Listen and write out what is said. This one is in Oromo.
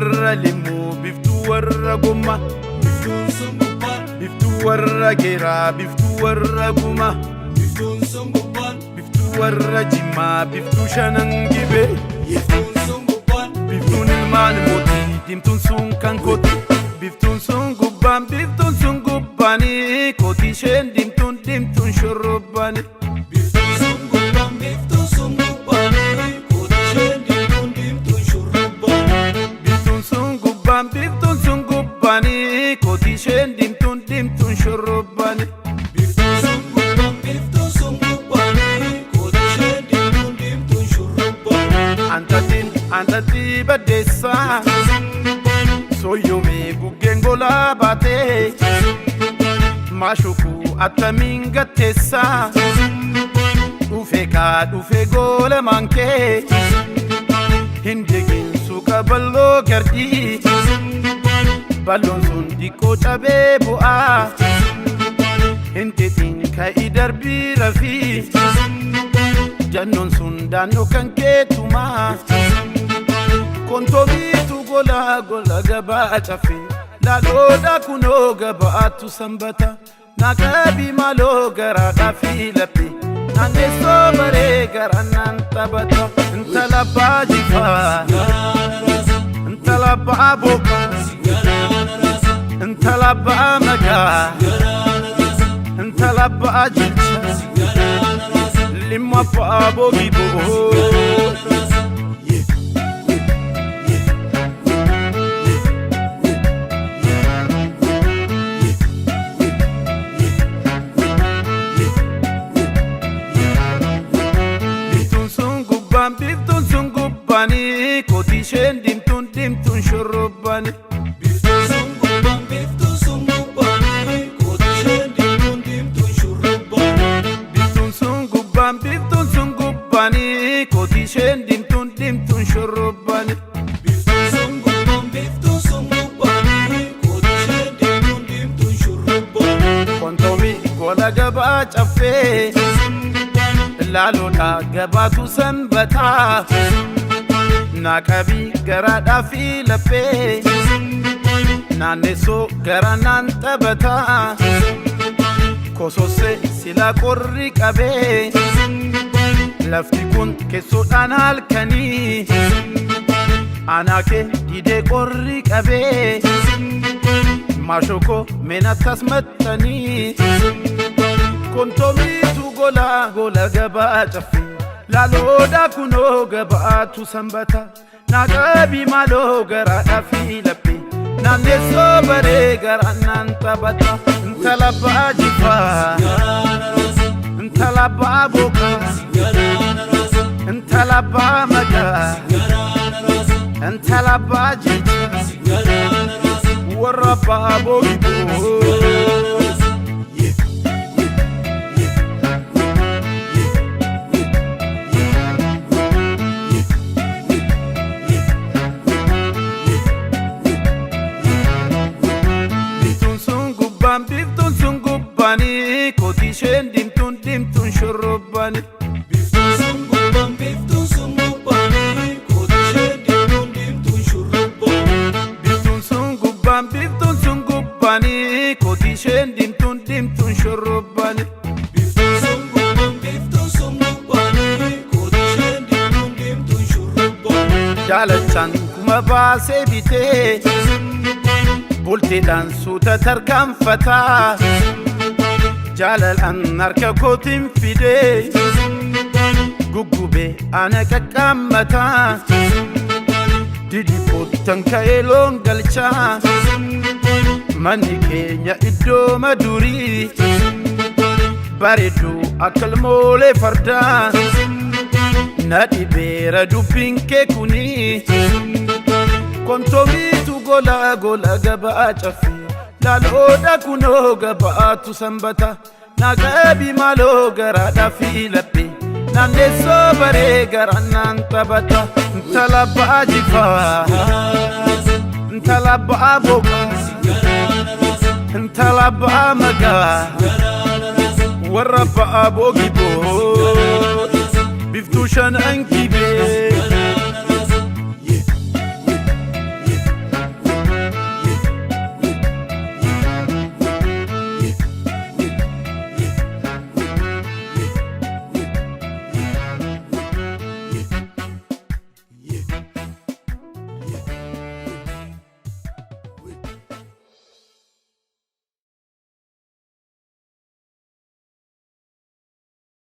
warra limmuu, biftuu warra gommaa, Biftuun sun gubbaan, biftuu warra geeraa, biftuu warra gumaa, biftuun sun gubbaan, biftuu warra jimmaa, biftuu shanan gibee, biftuun sun gubbaan, biftuun ilmaan mootii, diimtuun sun kan kooti, biftuun sun gubbaan, biftuun sun gubbaanii, kootii isheen diimtuun diimtuun shurrubbaanii. Biftuun sun gubbaan, biftuun sun gubbaan, kooti isheen diimtuun diimtuun shurrubbaan. Biftuun sun gubbaan, biftuun sun gubbaanii, kootii isheen diimtuun diimtuun shurrubbaanii. Biftuun sun gubbaan, biftuun sun gubbaan, kooti isheen diimtuun diimtuun shurrubbaan. Antatiin antatii baddeessaa, sooyyomee guggeen golaa baatee, maashukuu attamiin gatteessaa, dhufee kaa dhufee goola maankee, hin deegin suuqa balloo gardii, balloon sun diqqoo cabee bu'aa, hin xixiin ka'ii darbii rafii, jannoon sun daannoo kan keetumaa. Kontoomiitu gola gola gabaa cafe, laaloodha kunoo gabaatu sanbata, naaqabii maaloo garaadhaa fi laphee, naanneessoo baree garaan naan taphata. Intala abbaa jifaa, Garaana raasa, intala abbaa bookaa, garaana raasa, intala abbaa magaa, garaana raasa, intala abbaa jilcha, garaana raasa, limma abbaa boogiboo. Garaana raasa. Biftuun sun gubbaan, biftuun sun gubbaanii, kootii isheen diimtuun diimtuun shurrubbaanii. Biftuun sun gubbaan, biftuun sun gubbaan, kooti isheen diimtuun diimtuun shurrubbaan. Biftuun sun gubbaan, biftuun sun gubbaanii, kootii isheen diimtuun diimtuun shurrubbaanii. Biftuun sun gubbaan, biftuun sun gubbaan, kooti isheen diimtuun diimtuun shurrubbaan. Kontoomii gola gabaa caffee, laaloodha gabaatu sanbataa, naaqabii garaadhaa fi laphee, naanneessoo gara naan taphataa, kosossee silaa qorri qabee, lafti kun keessoodhaan halkanii, anaakee didee qorri qabee, maashokoo meenattas maxxanii. Kontoomiitu gola gola gabaa cafe, laaloodha kunoo gabaatu sanbata, naaqabii maaloo garaadhaa fi laphee, naanneessoo baree garaan naan taphata. Intala abbaa jifaa, Garaana raasa, intala abbaa bookaa, garaana raasa, intala abbaa magaa, garaana raasa, intala abbaa jilcha, garaana raasa, warra abbaa boogiboo. Garaana raasa. Biftuun sun gubbaan, biftuun sun gubbaanii, kootii isheen diimtuun diimtuun shurrubbaanii. Biftuun sun gubbaan, biftuun sun gubbaan, kooti isheen diimtuun diimtuun shurrubbaan. Biftuun sun gubbaan, biftuun sun gubbaanii, kootii isheen diimtuun diimtuun shurrubbaanii. Biftuun sun gubbaan, biftuun sun gubbaan, kooti isheen diimtuun diimtuun shurrubbaan. Jaalachaan kuma baasee bitee, bultiidhaan suuta tarkaanfataa, jaalalaan harka kootiin fidee, guggubee ana qaqqaammataa, didibboottan ka'ee loon galchaa, manni keenya iddoo madurii, bareedduu akka ilmoolee fardaa, na dhibeera dubbiin kee kunii. Kontoomiitu gola gola gabaa cafe, laaloodha kunoo gabaatu sanbata, naaqabii maaloo garaadhaa fi laphee, naanneessoo baree garaan naan taphata. Intala abbaa jifaa, Garaana raasa, intala abbaa bookaa, garaana raasa, intala abbaa magaa, garaana raasa, warra abbaa boogiboo, biftuu shanan gibee.